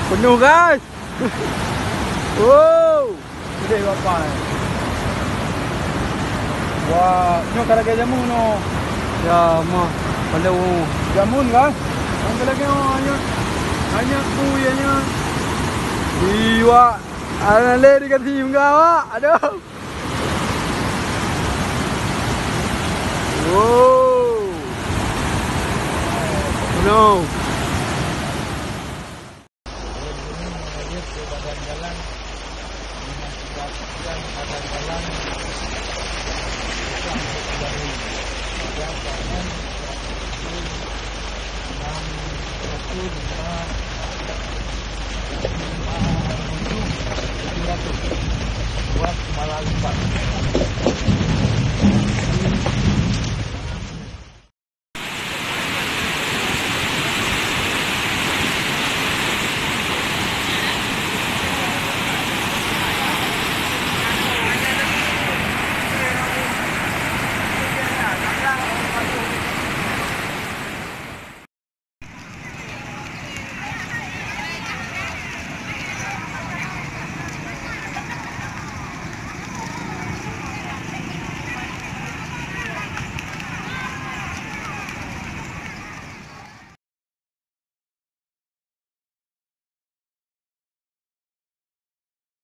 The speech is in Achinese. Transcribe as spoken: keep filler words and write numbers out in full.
Penuh, guys. Wow. Gede bapak. Wah, nyoe ka lagèe jamun nyoe. Ya, mah. Pandai, oh. Jamun kah? Angkat lagi, oh, hanya, hanya bu ya nya. Iwak. Ada lé dikasih juga, Wak. Aduh. Wow. No.